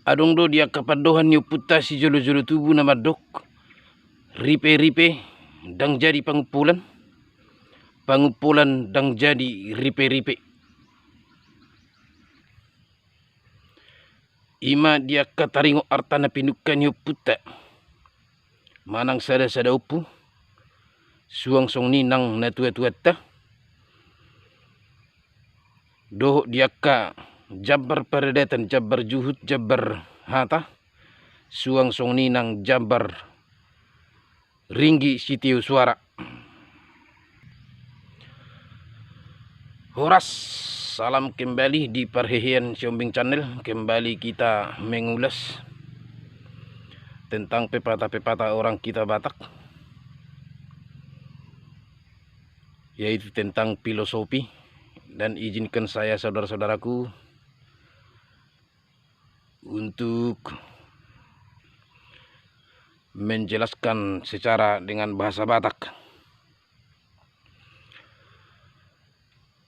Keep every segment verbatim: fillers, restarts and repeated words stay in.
Adong do di angka pandohan ni ompunta sijolo-jolo tubu na mandok: Ripe-ripe ndang jadi pangumpolan, pangumpolan ndang jadi ripe-ripe. I ma di angka taringot arta na pinungka ni ompunta manang sada-sada ompu, suang songon i nang natua-tuanta, dohot di angka jambar paradaton, jambar juhut, jambar hata, suang songon i nang jambar ringgit sitio suara. Horas, salam kembali di parhehean Siombing Channel. Kembali kita mengulas tentang pepatah-pepatah orang kita Batak, yaitu tentang filosofi. Dan izinkan saya, saudara-saudaraku, untuk menjelaskan secara dengan bahasa Batak.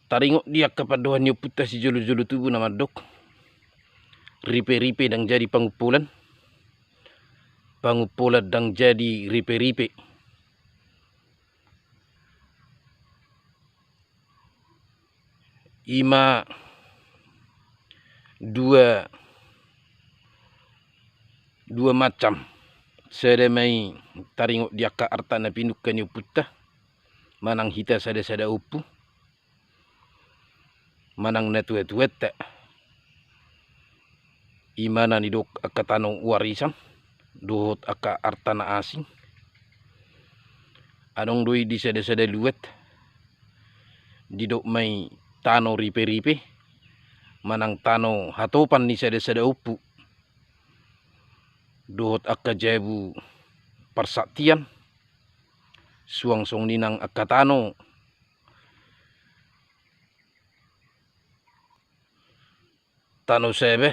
Taringot di angka pandohan ni ompunta sijolo-jolo tubu na mandok: Ripe-ripe ndang jadi pangumpolan, pangumpolan ndang jadi ripe-ripe. I ma dua, dua macam. Sada ma i taringot di angka arta na pinungka ni ompunta manang hita sada-sada ompu manang natua-tuanta, i ma na nidok angka tano warisan dohot angka arta na asing. Adong do i di sada-sada luat didok ma i tano ripe-ripe manang tano hatopan ni sada-sada ompu dohot angka jabu parsaktian, suang songon i nang angka tano tano sebe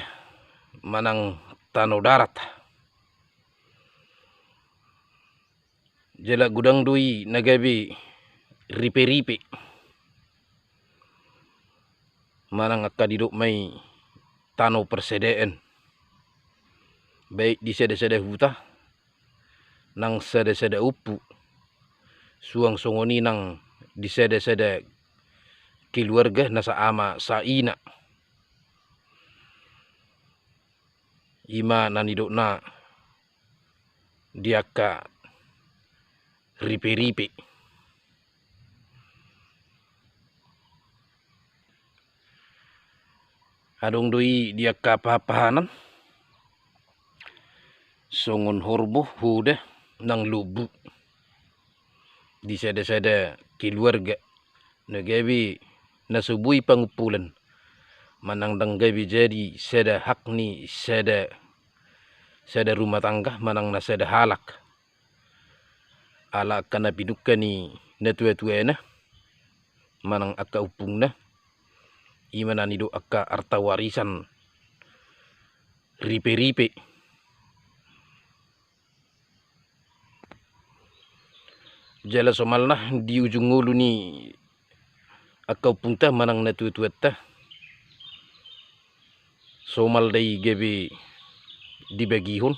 manang tano darat. Jala godang do i na gabe ripe-ripe manang angka didok ma i tano persedaan, baik di sada-sada huta nang sada-sada ompu, suang songon i nang di sada-sada keluarga na saama saina. I ma na nidokna di angka ripe-ripe. Adong do i di angka pahan-pahanan songon horbo, hoda nang lombu di sada-sada keluarga na gabe na so boi pangumpolan manang ndang gabe jadi sada hak ni sada, sada rumah tangga manang na sada halak. Ala angka na pinungka ni natua-tuana manang angka ompungna, i ma na nidok angka arta warisan ripe-ripe. Jala somalna di ujung ngolu ni angka ompungta manang natua-tuanta, somal do i gabe dibagihon.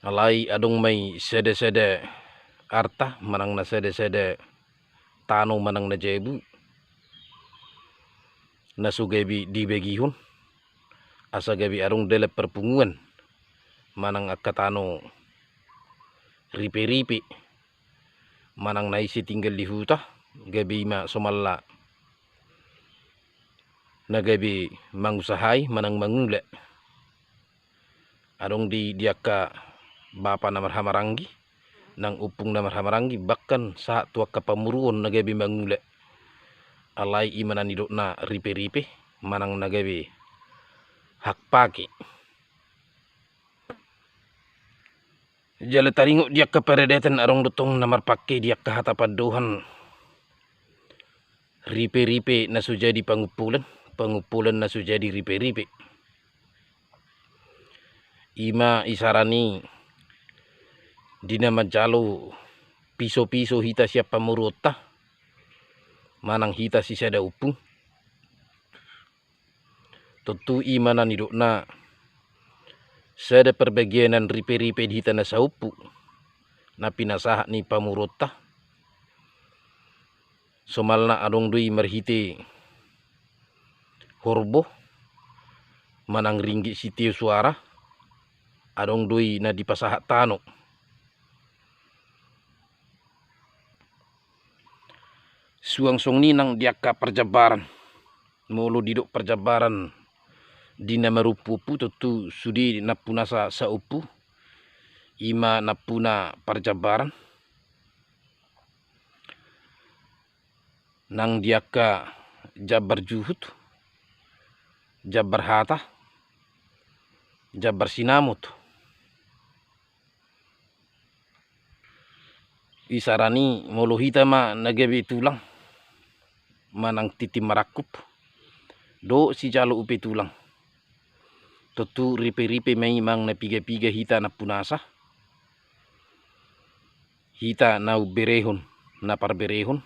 Alai adong ma i sada-sada arta manang na sada-sada tano manang na jabu na so gabe dibagihon, asa gabe adong dalan parpunguan manang angka tano ripe-ripe manang na ise tinggal di huta, gabe i ma somalna na gabe mangusahai manang mangula. Adong di, di angka bapa na marhahamaranggi nang ompung na marhahamaranggi, bahkan sahat tu angka pamoruon na gabe mangula. Alai i ma na nidokna ripe-ripe manang na gabe hak pake. Jala taringot di angka paradaton, adong do tong na marpangke di angka hata pandohan: Ripe-ripe na so jadi pangumpolan, pangumpolan na so jadi ripe-ripe. I ma isarana i di na manjalo piso-piso hita sian pamoruonta manang hita sisada ompung, Tontu i ma na nidokna sada parbagianan ripe-ripe di hita na saompu na pinasahat ni pamoruonta. Somalna adong do i marhite horbo manang ringgit sitio suara, adong do i na dipasahat tano. Suang songon i nang di angka parjambaran. Molo didok parjambaran di na marompu-ompu, tontu sude nampuna sa-, saompu, i ma nampuna parjambaran. Nang di angka jambar juhut, jambar hata, jambar sinamot. Isarana i molo hita ma na gabe tulang manang tintin marangkup dohot sijalo upa tulang, tontu ripe-ripe ma i manang na piga-piga hita nampunasa. Hita na umberehon, na parberehon,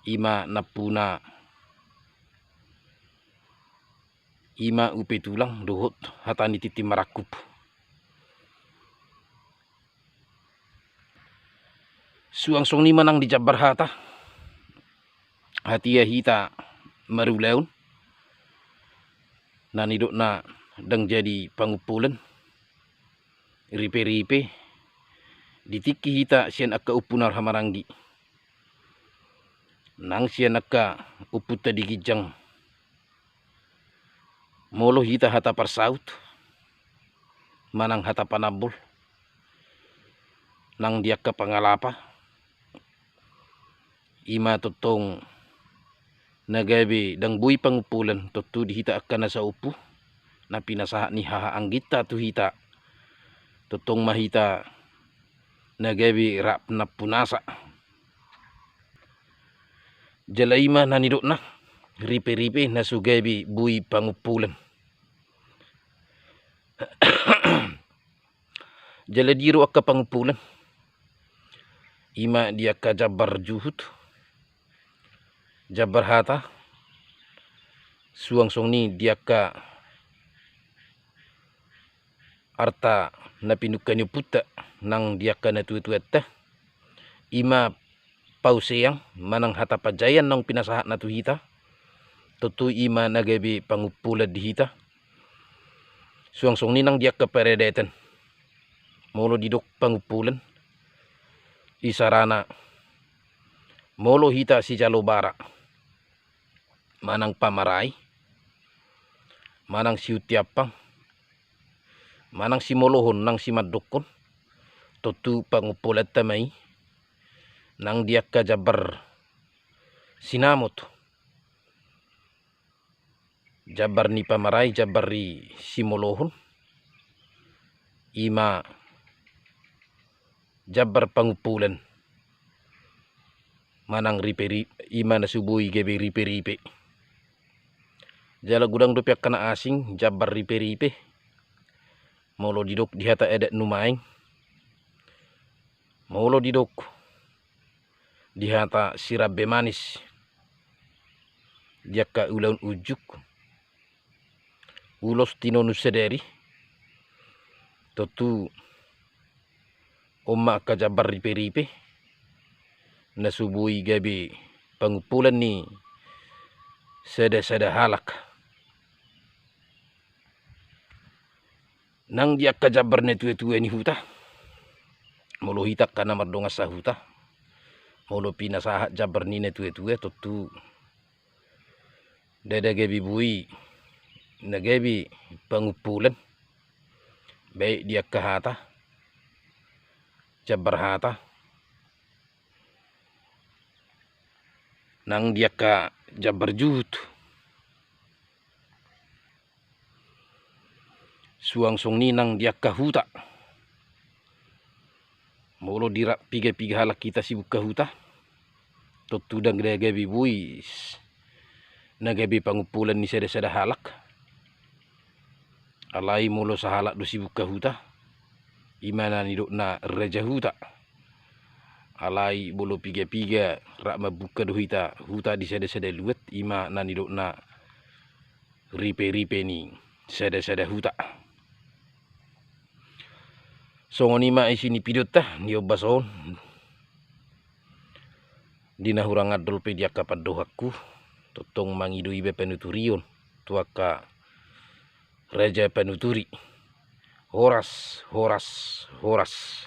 i ma nampuna, i ma upa tulang dohot hata ni tintin marangkup. Suang songon i ma nang di jambar hata. Hatiha hita marulaon, na nidokna ndang jadi pangumpolan ripe-ripe di tingki hita sian angka ompu na ro hamaranggi nang sian angka ompunta di ginjang. Molo hita hata parsaut manang hata panambol nang di angka pangalapa, i ma tongtong na gabe ndang boi pangumpolan tontu di hita angka na saompu na pinasahat ni haha angginta tu hita. Tongtong ma hita na gabe rap nampunasa. Jala i ma na nidokna ripe-ripe na so gabe boi pangumpolan. Jala didok angka pangumpolan, i ma di angka jambar juhut, jambar hata, suang songon i di angka arta na pinungka ni ompunta nang di angka natua-tuanta, i ma pausean manang hata panjaean naung pinasahatna tu hita, tontu i ma na gabe pangumpolan di hita. Suang songon i nang di angka paradatan. Molo didok pangumpolan, isarana molo hita sijalo bara manang pamarai manang siunti ampang manang simolohon nang simandokkon, tontu pangumpolanta ma i. Nang di angka jambar sinamot, jambar ni pamarai, jambar ni simolohon, i ma jambar pangumpolan manang ripe-ripe, i ma na so boi gabe ripe-ripe. Jala godang dope angka na asing jambar ripe-ripe. Molo didok di hata adat nuaeng, molo didok di hata Sirambe Manis, di angka ulaon unjuk, ulos tinonun sadari, tontu on ma angka jambar ripe-ripe na so boi gabe pangumpolan ni sada-sada halak. Nang di angka jambar natua-tua ni huta, molo hita angka na mardongan sahuta, molo pinasahat jambar ni natua-tua, tontu ndada gabe boi na gabe pangumpolan, baik di angka hata, jambar hata, nang di angka jambar juhut. Suang songon i nang di angka huta. Molo dirap piga-piga halak hita sibuka huta, tontu ndang na gabe boi na gabe pangumpolan ni sada-sada halak. Alai molo sahalak do sibuka huta, i ma na nidokna raja huta. Alai molo piga-piga rap mambuka do hita huta di sada-sada luat, i ma na nidokna ripe-ripe ni sada-sada huta. Songon i ma isi ni videonta di ombas on. Di na hurang andol pe di angka pandohanku, tongtong mangido iba panuturion tu angka raja panuturi. Horas, horas, horas.